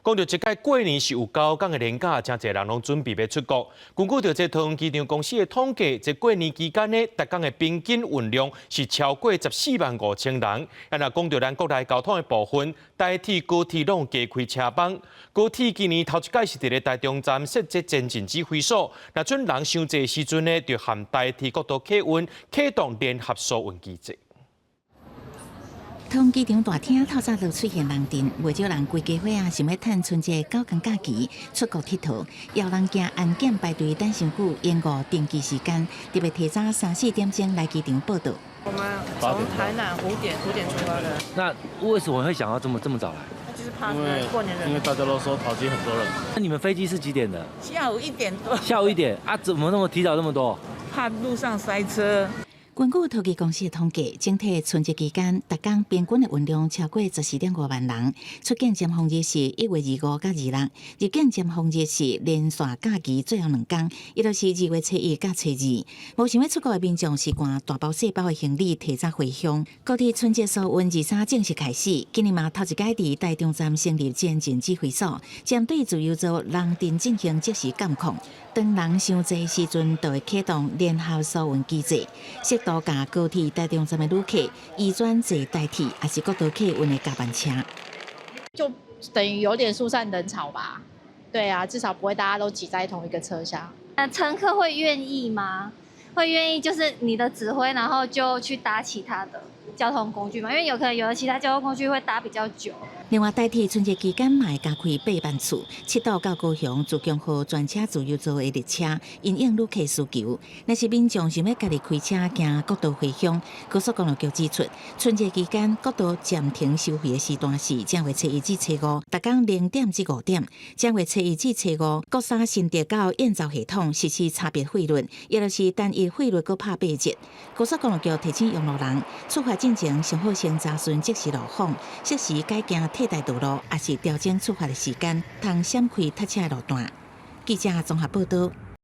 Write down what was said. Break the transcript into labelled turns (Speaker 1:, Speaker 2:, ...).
Speaker 1: 講著這擺過年是有9工的連假，誠濟人攏準備欲出國。根據著這桃園機場公司的統計，這過年期間呢，逐工的平均運量是超過14萬5千人。啊，若講著咱國內交通的部分，台鐵、高鐵攏加開車班。高鐵今年頭一擺是佇咧台中站設置前進指揮所，若準人傷濟時陣呢，就和台鐵國道客運啟動聯合疏運機制。
Speaker 2: 桃園機場大廳透早就出現人陣，袂少人規家伙仔，想欲趁春節九工假期出國𨑨迌，有人驚安檢排隊等傷久，延誤登機時間，特別提早三四點鐘來機場報到。
Speaker 3: 我們從台南5點出發的。
Speaker 4: 那為什麼會想要這麼這麼早來？
Speaker 3: 就是怕過年人，
Speaker 5: 因為大家都說桃機很多人。
Speaker 4: 那你們飛機是幾點的？
Speaker 3: 下午1點多。
Speaker 4: 下午1點啊？怎麼那麼提早那麼多？
Speaker 3: 怕路上塞車。
Speaker 2: 根據桃機公司的統計，整體春節期間，逐工平均的運量超過14.5萬人。出境尖峰日是1月25佮26，入境尖峰日是連續假期最後2工，伊就是2月初一佮初二。無想欲出國的民眾習慣大包細包的行李提早回鄉。高鐵春節疏運23正式開始，今年嘛頭一擺佇台中站成立前進指揮所，針對自由座人陣進行即時監控。當人傷濟時陣，就會啟動聯合疏運機制，適度共高鐵台中站的旅客移轉坐台鐵，抑是國道客運的加班車。
Speaker 6: 就等於有點疏散人潮吧？對啊，至少不會大家都擠在同一個車廂。
Speaker 7: 那乘客會願意嗎？會願意就是你的指揮，然後就去搭其他的交通工具嗎？因為有可能有的其他交通工具會搭比較久。
Speaker 2: 另外，台鐵春節期間嘛會加開8班次，七堵到高雄自強號專車自由座的列車，因應旅客需求。若是民眾想欲家己開車經國道回鄉，高速公路局指出，春節期間國道暫停收費的時段是正月初一至初五，逐工0點至5點；正月初一至初五，國三新竹到燕巢系統實施差別費率，也就是單一費率閣拍8折。高速公路局提醒用路人，出發進前上好先查詢即時路況，適時改行替代道路，抑是調整出發的時間，通閃開塞車的路段。記者綜合報道。